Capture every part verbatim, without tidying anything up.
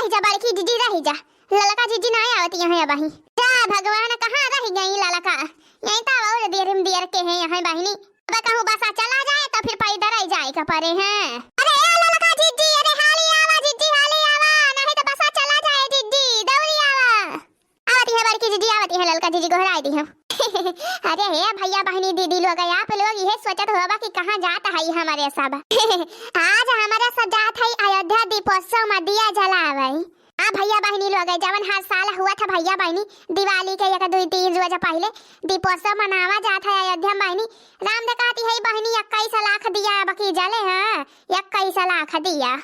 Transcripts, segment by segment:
जा बड़की जिज्जी रही जा, ललका जिज्जी नाहीं आवत यहाँ अबहीं। जा भगवान, कहाँ रहि गई ललका? यहीं तो और देर में देर के हैं यहाँ बहिनी। अब कहूँ बसा चला जाए तो फिर पैदल ही जाए के परे हैं। अरे ए ललका जिज्जी, अरे हाली आवा जिज्जी, हाली आवा, नहीं तो बसा चला जाए जिज्जी, दौड़ी आवा। आवत ही है बड़की जिज्जी, आवत ही है ललका जिज्जी, गोहराई दी हम। अरे हे भैया बहिनी दीदी लोग, आप लोग यह सोचत होबा कि कहाँ जात है हमारे सब। आज हमारे सब जात है अयोध्या दीपोत्सव में दिया जलावे। हाँ भैया बहिनी लोग, जवन हर साल हुआ था भैया बहिनी, दिवाली के एक दुई तीन रोज पहिले दीपोत्सव मनावा जात है अयोध्या में बहिनी। राम दे कहती है बहिनी, इक्कीस लाख दिया अब की जले हैं, इक्कीस लाख दिया।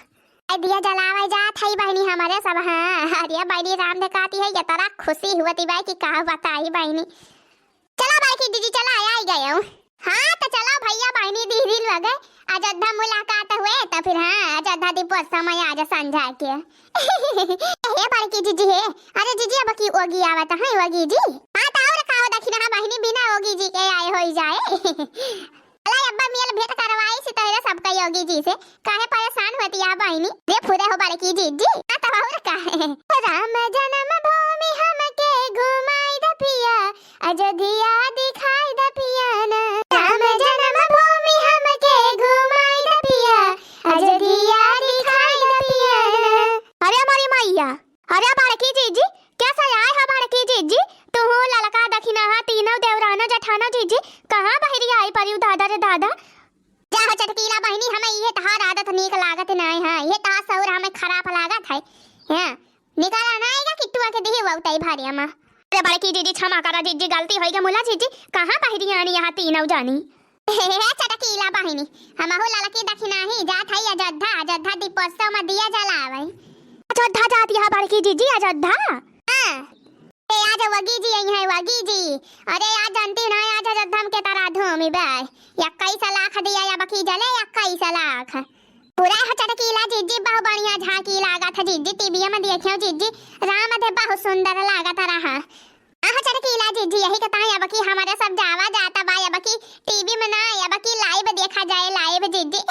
ए दिया जलावे जात है बहिनी हमारे सब, हाँ। अरे बहिनी राम दे कहती है, ये तरह खुशी हुआ थी भाई कि का बताई बहिनी। चला बड़की जिज्जी, चला, आई गए हूँ। हाँ, तो चला भैया बहिनी दीदी लोग, अयोध्या मुलाकात हुए, तो फिर हाँ, अयोध्या दीपोत्सव में आज संझा के। हे बड़की जिज्जी हे, अरे जिज्जी अब की ओगी आवत है, ओगी जी। हाँ, तो और का हो दखिना, हाँ बहिनी बिना ओगी जी के आए होई जाए। चला अब्बा मेल भेंट करवाई सी तोहरे सबका ओगी जी से, काहे परेशान होती है बहिनी? रे फुरे हो बड़की जिज्जी, हाँ तो और का है। राम जन्मभूमि हमके घुमाई द पिया, अयोध्या दिखाई द पिया ना। राम जन्मभूमि हमके घुमाई द पिया, अयोध्या दिखाई द पिया ना। अरे हमारी मैया, अरे बड़की जिज्जी, कैसा आए है बड़की जिज्जी? तू हो ललका दखिना हा, तीनों देवरानो जठानो जिज्जी, कहाँ बहरी आई परियो दादा रे दादा? जा हो चटकीला बहिनी, हमें ये तहार आदत नीक लागत नाय है, ये तहार सौर हमें खराब लागत है। हाँ, निकाला ना आएगा कि तू आके दिही वउताई भारी हमा। अरे बड़की जिज्जी क्षमा करा जिज्जी, गलती होई गई मुला जिज्जी, कहाँ बहरी आनी यहाँ तीनों जानी। हे चटकीला बहिनी, हमहू ललकी दखिनाही जात हई अयोध्या, अयोध्या दीपोत्सव में दिया जलावे। अयोध्या जाती है बड़की जिज्जी, अयोध्या? हाँ। ए, आज वगी जी आई हैं, वगी जी। अरे आज जानती ना, आज अयोध्या में के तरह धूम बे। इक्कीस लाख दिया या बकी जले इक्कीस लाख। पूरा है चटकीला जिज्जी, बहुत बढ़िया झांकी लागत है जिज्जी, टीवी में देखियो जिज्जी, राम दे बहुत सुंदर लागत रहा। आह चटकीला जिज्जी, यही कहता है अब की हमारे सब जावा जाता बा, अब की टीवी में ना, अब की live देखा जाए, live जिज्जी।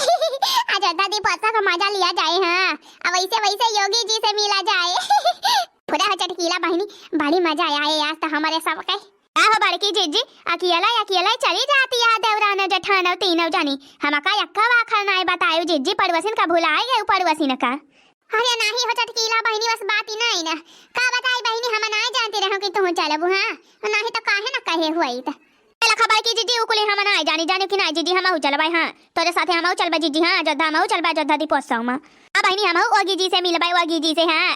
अयोध्या दीपोत्सव का मजा लिया जाए, हाँ। अब वैसे वैसे योगी जी से मिला जाए। पूरा हो चटकीला बहिनी, बड़ी मजा आए आज तो हमारे सब के। का हो बड़की जिज्जी, अकेला अकेला चली जाती है देवरानो जठानो तीनों जनी, हमका यक्का वाखर नाय बतायो जिज्जी, पड़ोसिन का भुलाए गए पड़ोसिन का। अरे नाही हो चटकीला बहिनी, बस बात ही नाही ना। का बताई बहिनी, हम नाही जानती रहो कि तुहू चलबू, हाँ? नाही तो काहे ना कहे हुई त। चला खबर की जिज्जी, उकुले हम नाही जानी, जाने कि नाही जिज्जी, हमहू चलबाई, हाँ। तोरे साथे हमहू चलबा जिज्जी, हाँ, अयोध्या हमहू चलबा, अयोध्या दीपोत्सव में। हाँ बहिनी, हमहू ओगी जी से मिलबाई, ओगी जी से, हाँ।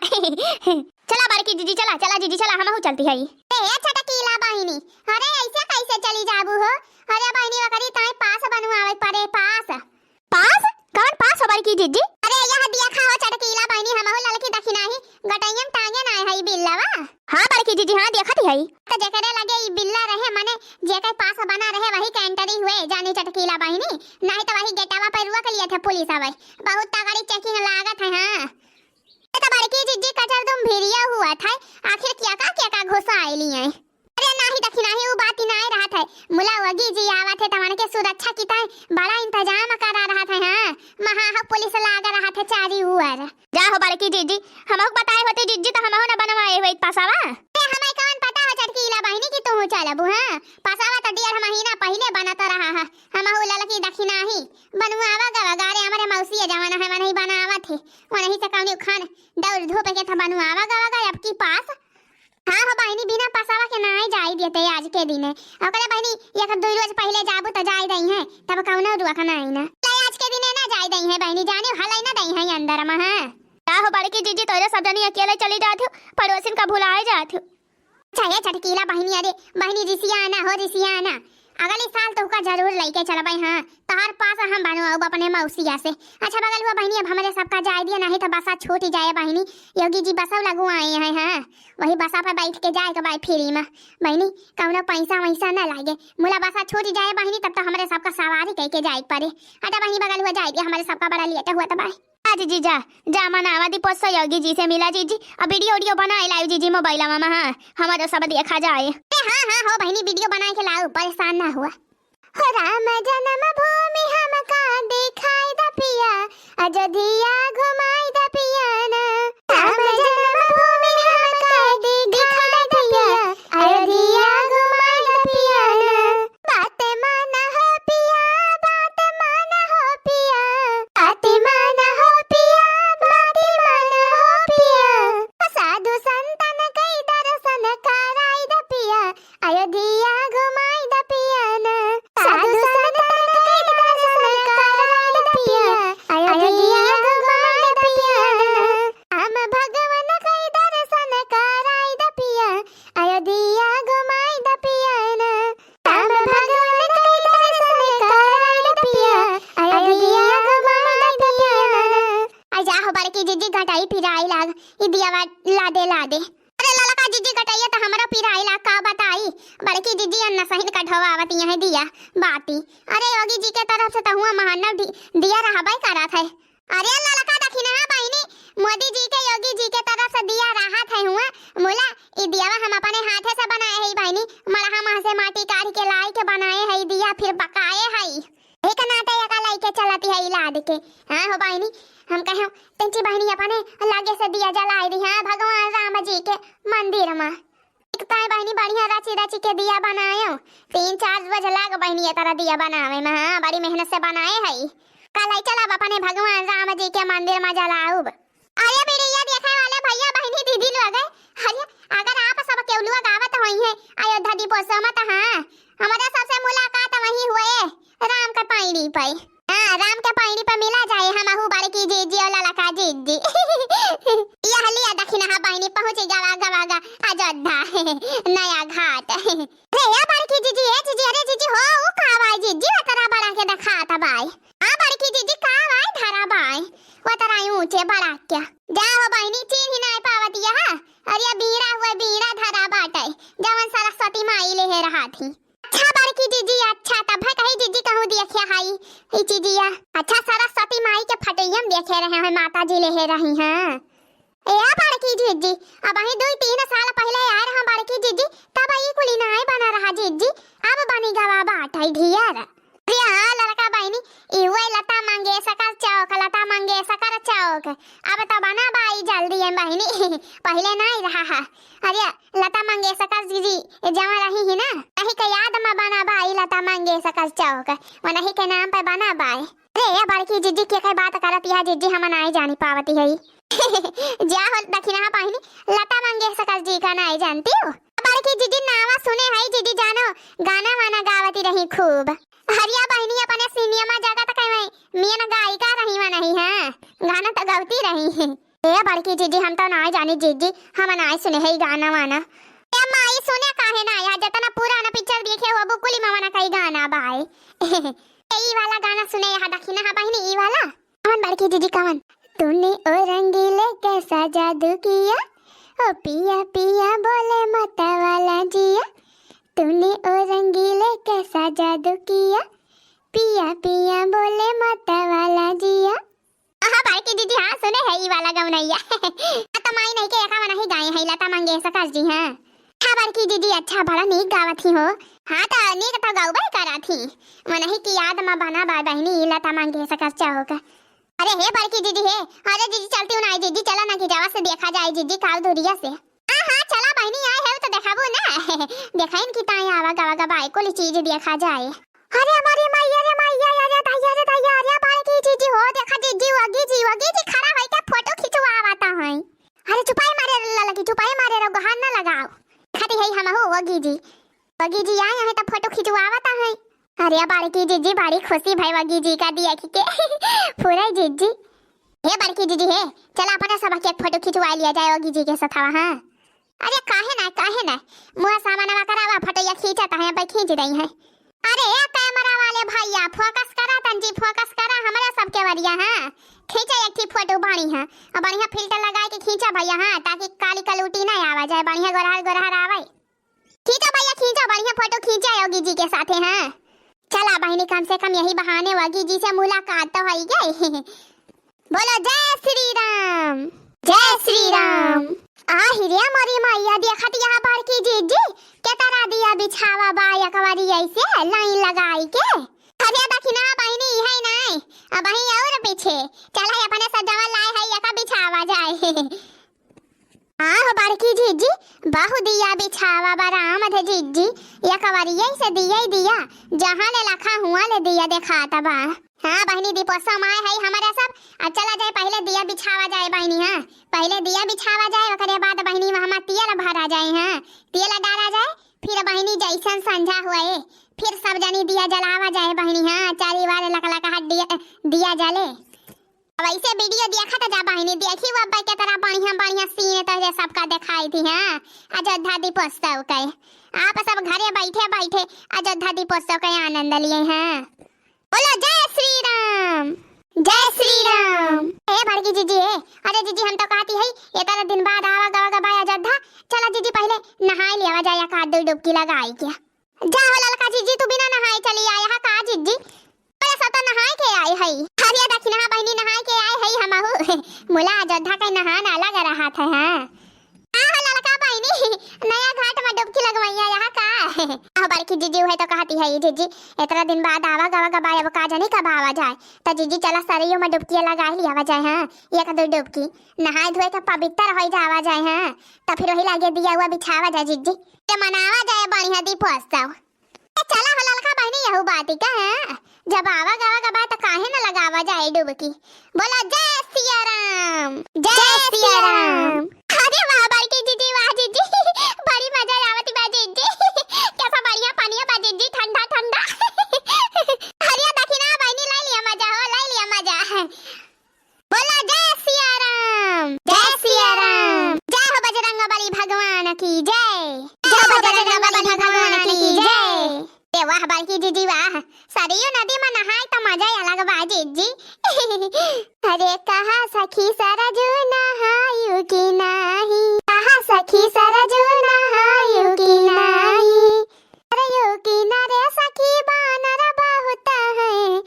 चला बड़की जिज्जी, चला, चला जिज्जी, चला, हमहू चलती है। ए, ए, चटकीला बहिनी, अरे ऐसे कैसे चली जाबू हो? अरे बहिनी, ओकरी ताई पास बनवावे पड़े, पास। पास? कौन पास हो बड़की जिज्जी? अरे यह देखा हो चटकीला बहिनी, हमहू ललकी दखिनाही गटैया में टांगे ना है ई बिल्लावा। हाँ बड़की जिज्जी, हाँ देखत ही है। तो जेकरे लगे ई बिल्ला रहे, माने जेकर पास बना रहे वही के entry हुए जानी चटकीला बहिनी, नाही तो वही गेटवा पर रोक लिए थे पुलिस अबे। बहुत तगड़ी checking लागत है, हाँ। ये तो बड़की जिज्जी कचर दुम भिरिया हुआ था, आखिर क्या का क्या का घुसा आइली है। अरे नाही दखिनाही, उ बात ही नाही रहत है। मुला वगी जी आवत है, तवन के सुरक्षा की ताई बड़ा इंतजाम करा रहत है, हाँ। महा हो पुलिस लाग रहत है चारी ओर। जा हो बड़की जिज्जी, हमहू बताए होते जिज्जी तो हमहू न बनवाए हुए पसावा। ए, हमें कौन पता हो चटकीला बहिनी कि तू चलबू, हाँ। पसावा तो डेढ़ महीना पहिले बनत रहा है। हमहू ललकी दखिनाही बनवावा गवा गारे, हमारे मौसी जवान है, वनही बनावत है। वनही से कौनी खान दौड़ धूप के था बनवावा गवा गए अब की पास। हाँ हो बहिनी, बिना पसावा के नाई जाई देते आज के दिने। ओकरे बहिनी, एक दुई रोज पहिले जाबू त जाई दई है, तब कौनो रुआ का नाई ना। ले आज के दिने ना जाई दई है बहिनी, जाने हलाई ना दई है अंदर में, हाँ। का हो बड़की जिज्जी, तोरे सब जनी अकेले चली जात हो, पड़ोसिन का भुलाए जात हो। अच्छा ये चटकीला बहिनी, अरे बहिनी रिसिया ना हो, रिसिया ना। अगली साल तोहका जरूर लइके चलबे, हाँ, तोहार पास हम बनवाउब अपने मौसिया से। अच्छा बगल हुआ बहिनी, अब हमरे सबका जाए दिया, नहीं तो बसा छूट जाए बहिनी। योगी जी बसौ लगवाए हैं, हाँ, वही बसा पर बैठ के जाए के बाय फ्री में बहिनी, कौनो पैसा वैसा ना लागे। मुला बसा छूट जाए बहिनी, तब तो हमरे सबका सवारी कह के जाए के पड़े। हटा बहिनी बगल हुआ जाए दिया, हमरे सबका बड़ा लेट हुआ तबाय। जा जिज्जी जा, जा मनावा दीपोत्सव योगी जी से मिला जिज्जी, अब वीडियो वीडियो बनाए लाइव जिज्जी मोबाइल में, हाँ, हमारा सब देखा जाए। ए, हाँ, हाँ, हो बहिनी, वीडियो बनाए के लाओ, परेशान ना हुआ। हो राम जन्मभूमि हमका दिखाई द पिया, अयोध्या घुमाई द पिया ना। राम ई दियावा लादे लादे। अरे ललका जिज्जी गटइया त हमरो पिराइला, का बताई, बड़की जिज्जी अन्ना सहिन का ढोवावत यहाँ दिया बाती। अरे योगी जी के तरफ से त हुआ महानव दि-, दिया रहबे करत है। अरे ललका दखिनहा बहिनी, मोदी जी के, योगी जी के तरफ से दिया रहत है हुआ। मुला, ई दियावा हम अपने हाथे से बनाए है बहिनी, मड़हा मह से माटी काढ़ के लाई के बनाए है ई दिया, फिर पकाए है। एक नाते एका लइके चलती है ई लाद के। हाँ हो बहिनी, हम कहे, तंची बहिनी अपने लागे से दिया जलाए दी, हाँ, भगवान राम जी के मंदिर में। एक ताई बहिनी बढ़िया रची रची के दिया बनायो, तीन चार रोज लाग बहिनी ये तरह दिया बनावे में, हाँ, बड़ी मेहनत से बनाए है। कल आई चलब अपने भगवान राम जी के मंदिर में जलाउब। अरे वीडियो देखे वाले भैया बहिनी दीदी लोग, अरे अगर आप सब केहू लोग आवत होई है अयोध्या दीपोत्सव में, त हाँ, हमारे सबसे मुलाकात वहीं हुए राम के पाइड़ी पे। हाँ, राम के पाइड़ी पे मिला जाए हमहू बड़की जीजी और ललका जीजी। यह लिया दखिनहा बहिनी पहुँची गवा गवा गा अयोध्या नया घाट। अरे या बड़की जीजी, ए जीजी, अरे जीजी हो, ऊ का बाय जीजी, वतरा बड़ा के देखात बाय। आ बड़की जीजी का बाय धरा बाय, वतरा ऊँचे बड़ा के। जा हो बहिनी, चीन्ह ही नाय पावत यह। अरे बीड़ा हुए, बीड़ा धरा बाटे, जवन सरस्वती माई लेहे रहा थी। अच्छा बड़की जीजी, अच्छा, तब है कही जीजी कहूँ देखे हाई ई चीजिया। अच्छा, सरस्वती माई के फटैया में देखे रहे हैं, माता जी लेहे रही हैं। ए बड़की जीजी, अबहीं दुई तीन साल पहिले आए रहा बड़की जीजी, तब ई कुली नाय बना रहा जीजी, अब बनी गवा बाटे ढियर। अरे हाँ ललका बहिनी, इहुए लता मंगेशकर चौक, लता मंगेशकर चौक। अब तो बना बाई जल्दी है बहिनी, पहिले नाय रहा है। अरे लता मंगेशकर जी, जी जहाँ रही ही ना, वही के याद में बना बाई लता मंगेशकर चौक, वनही के नाम पे बना बाई। अरे ये बड़की जीजी के कई बात करत यह जीजी हम नाय जानी पावती है। जा हो दखिनहा बहिनी, लता मंगेशकर जी का नाय जानती हो? बड़की जीजी नावा सुने है जीजी जानो, गाना वाना गावती रही खूब। हरिया बहिनी अपने सिनेमा जगत के में मेन गायिका रही वनही, हाँ, गाना तो गावती रही। ए बड़की जीजी, हम तो नाय जानी जीजी, हम नाय सुने है ई गाना वाना। ए माई, सुने काहे ना यार, जतना पुराना पिक्चर देखे हो, बुकुली मवाना का ई गाना बाय। ए, ई वाला गाना सुने यहाँ दखिनहा बहिनी, ई वाला। कवन बड़की जीजी, कवन? तूने ओ रंगीले कैसा जादू किया, ओ पिया पिया बोले मत वाला जिया, तूने ओ रंगीले कैसा जादू किया, पिया पिया बोले मत वाला जिया। हाँ बड़की जीजी, हाँ सुने है ई वाला गवनैया। आ तो माई नहीं के एका वनही गाए है लता मंगेशकर जी, हाँ। हाँ बड़की जीजी, अच्छा बड़ा नीक गावत ही हो। हाँ तो नीक तो गौबे करत ही। वनही की याद में बना बाय बहिनी ई लता मंगेशकर चौक। अरे हे बड़की जीजी हे, अरे जीजी चलती हूँ ना जीजी, चला ना कि जावा से देखा जाए जीजी काव दूरिया से। हाँ हाँ चला बहिनी, आए है तो देखाबू ना। देखाइन की ताई आवा गवा गवा कुल चीज देखा जाए। अरे हमारी मैया रे मैया, अरे दैया रे दैया, अरे बड़की जीजी हो, देखा जीजी, वगी जी, वगी जी खड़ा होई के फोटो खिंचवावता है। अरे चुपाई मारे रे ललकी, चुपाई मारे रे, गोहार ना लगाओ। खती है हम हो वगी जी, वगी जी आए हैं तो फोटो खिंचवावता है। अरे बड़की जीजी बड़ी खुशी भाई वगी जी का दिया कि के। पूरा जीजी। हे बड़की जीजी हे, चला अपने सब के फोटो खिंचवा लिया जाए वगी जी के सथवा, हाँ। अरे काहे ना, काहे ना, मुआ सामानवा करावा, फोटोया खींचत है, भाई खींच दई है। अरे ए कैमरा वाले भैया, फोकस करा तंजी, फोकस करा हमरा सबके वरिया, हाँ। खींचा एक ठी फोटो बढ़िया, और बढ़िया फिल्टर लगाए के खींचा भैया, हाँ, ताकि काली कलूटी ना आवा जाए, बढ़िया गोरहर गोरहर आवे। खींचा भैया खींचा, बढ़िया फोटो खींचा योगी जी के साथे, हाँ। चला बहिनी, कम से कम यही बहाने वगी जी से मुलाकात तो होई गई। बोलो जय श्री राम, जय श्री राम। आ हिरिया मोरी मैया, देखत यहाँ बड़की जीजी के तरह दिया बिछावा बा, एकवारी ऐसे लाइन लगाई के। अरे दखिना बहिनी, इहे नाय, अबही और पीछे। चला अपने सजावा लाए है, एका बिछावा जाए। हाँ हो बड़की जीजी, बहु दिया बिछावा बा राम धे जीजी, एकवारी ऐसे दिया ही दिया, जहाँ ले लखा हुआ ले दिया देखात बा। हाँ बहिनी, दीपोत्सव माय है हमारे सब। अब चला जाए, पहिले दिया बिछावा जाए बहिनी। हाँ, पहिले दिया बिछावा जाए, ओकरे बाद बहिनी वहाँ तेल भरा जाए। हाँ, तेल डाला जाए, फिर बहिनी जैसन संझा हुए, फिर सब जनी दिया जलावा जाए बहिनी। हाँ, चारी वार लक लक हट दिया, दिया जले। अब ऐसे वीडियो देखत जा बहिनी, देखी वो अब्बा के तरह बढ़िया बढ़िया सीन तो जे सबका दिखाई थी। हाँ, अयोध्या दीपोत्सव के आप सब घरे बैठे बैठे अयोध्या दीपोत्सव के आनंद लिए। हाँ। बोलो जय श्री राम। जय श्री राम। ए बड़की जीजी, ए, अरे जीजी, हम तो कहती है, एतना दिन बाद आवा गवा गवा अयोध्या, चला जीजी, पहिले नहाई लियावा जाए, एक आध दो डुबकी लगाई के। जा हो ललका जीजी, तू बिना नहाए चली आया है का जीजी? अरे सब तो नहाए के आए है। अरे दखिनहा बहिनी, नहाए के आए है हमहू। मुला अयोध्या के नहान अलग रहत है, हाँ। हाँ हो ललका बहिनी, नया घाट में डुबकी लगवैया यहाँ का। आहो बड़की जीजी, उहे तो कहती है जीजी, एतना दिन बाद आवा गवा गवा, अब का जानी कब आवा जाए। त जीजी चला सरयू में डुबकिया लगा लियावा जाए, हाँ, एक दो डुबकी, नहाए धोए के पवित्र हो जावा जाए, हाँ। त फिर वही लागे दिया हुआ बिछावा जाए जीजी, ते मनावा जाए बढ़िया दीपोत्सव। ए, चला हो ललका बहिनी, यहू बात ही का है, जब आवा गवा गवा त काहे न लगावा जाए डुबकी। बोला जय सिया राम, जय जय सिया सिया राम। राम। अरे वाह बड़की जीजी, वाह जीजी, बड़ी मजा आवत बा जीजी, कैसा बढ़िया पानिया बा जीजी, ठंडा ठंडा। अरे दखिनहा बहिनी, ले लिया मजा हो, ले लिया मजा। बोला जय सिया राम, जय सिया राम। जय हो बजरंग बली भगवान की जय। जय हो बजरंग बली भगवान की जय। ए वाह बड़की जीजी वाह, सरयू नदी में नहाए त मजा ही अलग बा जीजी। अरे कहा सखी सरजू नहायु कि नाही, कहा सखी सरजू नहायु कि नाही। सरयू किनारे सखी बानर बहुत हैं,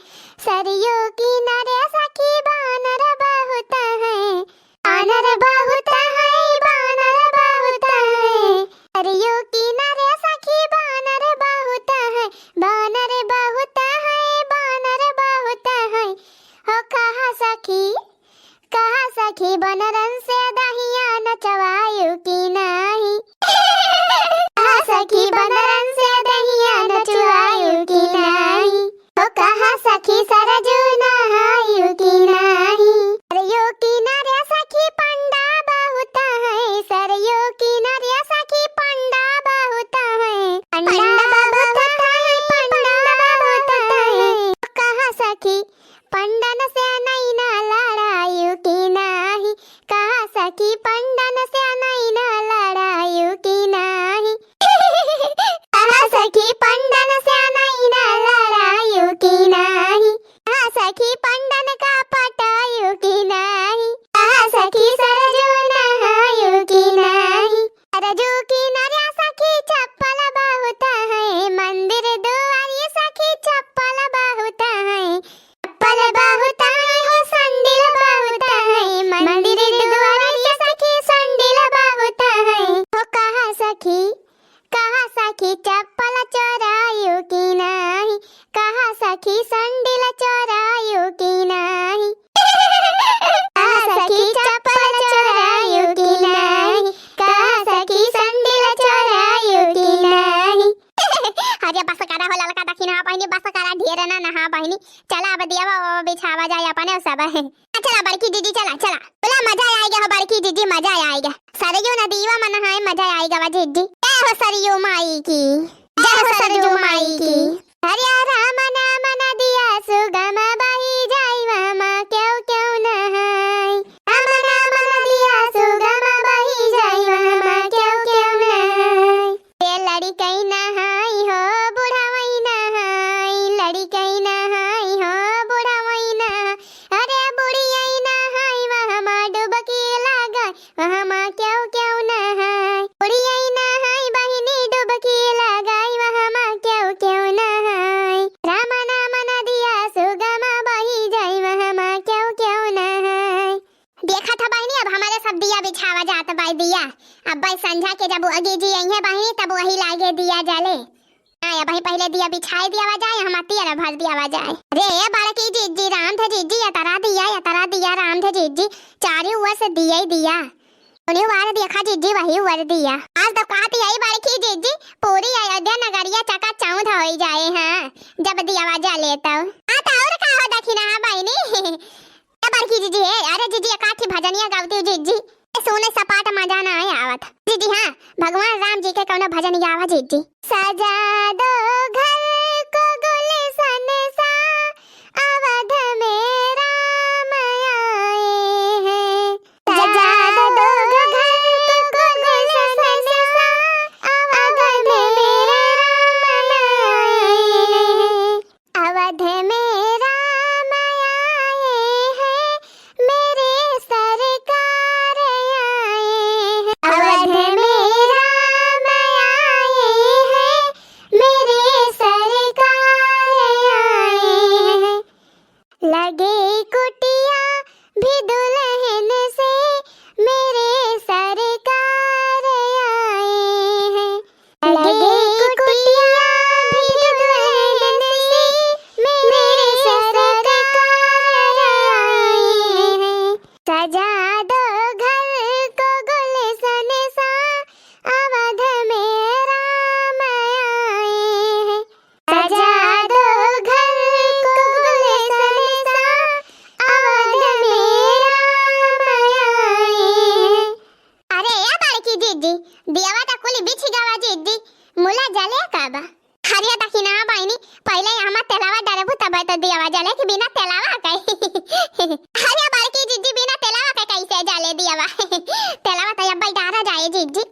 सरयू किनारे सखी बानर बहुत हैं, बानर बहुत हैं, बानर बहुत हैं। सरयू किनारे सखी बानर बहुत हैं, बानर बहुत हैं, बानर बहुत हैं। हो कहा सखी, कहा सखी बनरन से दहिया नचवायु कि नाही। कहा सखी बनरन से दहिया नचवायु कि नाही। ओ कहा सखी सरजू नहायु कि नाही। सरयू किनारे सखी पंडा बहुत हैं, सरयू किनारे सखी पंडा बहुत हैं, पंडा बहुत हैं, पंडा बहुत हैं। ओ कहा सखी पंडन से नैना लड़ायु कि नाही, कहा सखी पंडन से नैना लड़ायु कि नाही। कहा सखी पंडन से नैना लड़ायु कि नाही, कहा सखी पंडन का पटायु कि नाही, कहा सखी सरजू नहायु कि नाही। सरजू किनारे सखी चप्पल बहुत हैं, मंदिर दुआरी सखी चप्पल बहुत हैं, चप्पल बहुत हैं हो संडिल बहुत हैं, मंदिर दुआरी सखी संडिल बहुत हैं। हो कहा सखी, कहा सखी चप्पल चोरायु कि नाही, कहा सखी संडिल चोरायु कि नाही। कहा सखी चप्पल चोरायु कि नाही, कहा सखी संडिल चोरायु कि नाही। अरे बस करा हो ललका दखिनहा बहिनी, बस करा, ढेर ना नहा बहिनी। चला अब दिया वो बिछावा जाए अपने सब। चला बड़की जीजी, चला, चला। बोला मजा आएगा हो बड़की जीजी, मजा आएगा। सरयू नदीवा में नहाए, मजा आएगा वा जीजी। जय हो सरयू माई की, जय हो सरयू माई की। हरे राम नाम नदिया सुगम बही जाई, वहमा केहू केहू नहाई। राम नाम नदिया सुगम बही जाई, वहमा केहू केहू नहाई। ए लड़िकई नहाई हो, बुढ़वई नहाई, लड़िकई नहाई हो, बुढ़वई नहाई। अरे बुढ़ियई नहाई, वहमा डुबकी लगाई, वहमा केहू केहू नहाई। बुढ़ियई नहाई, बहिनी डुबकी लगाई, वहमा केहू केहू नहाई। राम नाम नदिया सुगम बही जाई, वहमा केहू केहू नहाई। देखत ह बहिनी, अब हमरे सब दिया बिछावा जात बाई दिया। अब बाई संझा के जब अगी जी अइहें बहिनी, तब वही लागे दिया जले। हाँ, अब वही पहिले दिया बिछाई दियावा जाए, हम तेल भर दियावा जाए। रे बड़की जीजी, राम थे जीजी, यतरा दिया, यतरा दिया, राम थे जीजी, चारी ओर से दिया ही दिया। उन्हीं वार देखा जीजी, वही वर दिया। आज तो कहती है बड़की जीजी, पूरी अयोध्या नगरिया चकाचौंध होई जाए, हाँ, जब दियावा जले तो। हाँ, तो और का हो दखिनहा बहिनी? ए बड़की जीजी, ए, अरे जीजी, एकाठी भजनिया गावती हूँ जीजी। ए, सुने सपाट मजा ना आए आवत। जीजी, हाँ, भगवान राम जी के कौनो भजन गावा जीजी। सजा दो घर को गुलशन सा, अवध में राम आए हैं। सजा दो घर को गुलशन सा, अवध में राम आए हैं। अवध में राम आए आए जिज्जी।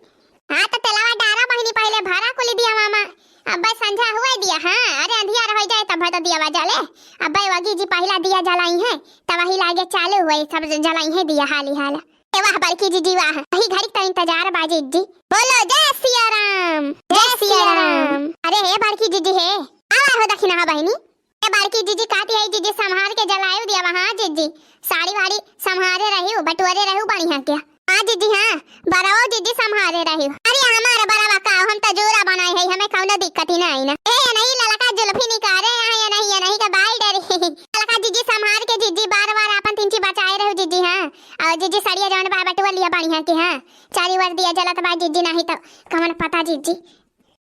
हाँ, त तेलवा डारा बहिनी, पहिले भरा कुली दिया मामा। अब्बे संझा हुए दिया, हाँ, अरे अंधियार होइ जाए तब तो दिया जले। अब्बे वगी जी पहिला दिया जलाई है, तब वही लागे चालू हुए, सब जलाई है दिया हाली हाला। ए वाह बड़की जिज्जी वाह, वही घड़ी का इंतजार बा जिज्जी। बोलो जय सिया राम, जय सिया राम। अरे हे बड़की जिज्जी हे, आवा हो दखिनहा बहिनी। ए बड़की जिज्जी कहती है जिज्जी संभार के जलायु दिया वहाँ जिज्जी, साड़ी वाड़ी संभारे रहियो, बटोरे रहियो बढ़िया के। हाँ जिज्जी हाँ, बरवो जिज्जी संभारे रहियो। अरे हमार बरवा का, हम तो जोरा बनाए है, हमें कौनो दिक्कत ही नहीं ना। ए ये नहीं ललका जुल्फी निकारे, यहाँ ये नहीं, ये नहीं के बाल डरी। ललका जिज्जी संभार के जिज्जी बार बार अपन तिनची बचाए रहियो जिज्जी हाँ। और जिज्जी सड़िया जौन बा बटुआ लिया बढ़िया के हाँ, चारी ओर दिया जलत बा जिज्जी, नहीं तो कमन पता जिज्जी।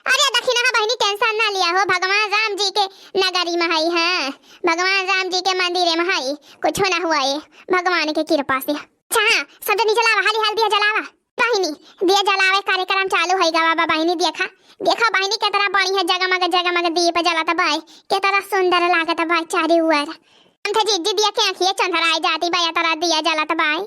अरे दखिनहा बहिनी tension ना लिया हो, भगवान राम जी के नगरी में हई, हाँ, भगवान राम जी के मंदिर में हई, कुछो ना हुआ ये भगवान के कृपा से। अच्छा हाँ, सब जनी जलावा, हाली हाल दिया जलावा बहिनी, दिया जलावे कार्यक्रम चालू होई गवा बा बहिनी। देखा, देखा बहिनी केतना बढ़िया जगमग जगमग दीप जलत बाय, केतना सुंदर लागत बाय चारी ओर। हम तो जिज्जी दिया के आँखिए चंधराई जाती बाय, तोरा दिया जलत बाय।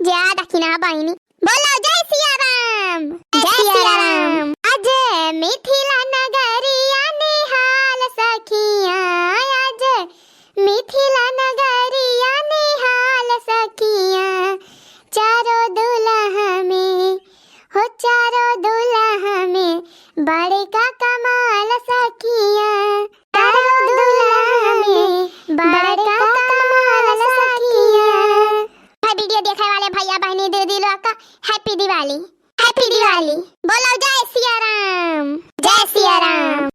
जा दखिनहा बहिनी। बोलो जय सिया राम, जय सिया राम। अजय मिथिला नगरिया निहाल सखिया, अजय मिथिला नगरिया निहाल सखिया, चारो दुलहा में, हो चारो दुलहा में बड़का कमाल सखिया, चारो दुलहा में बड़का कमाल सखिया। है video देखे वाले भैया बहिनी दीदी लोग का happy दिवाली, happy दिवाली। बोलो जय सिया राम, जय सिया राम।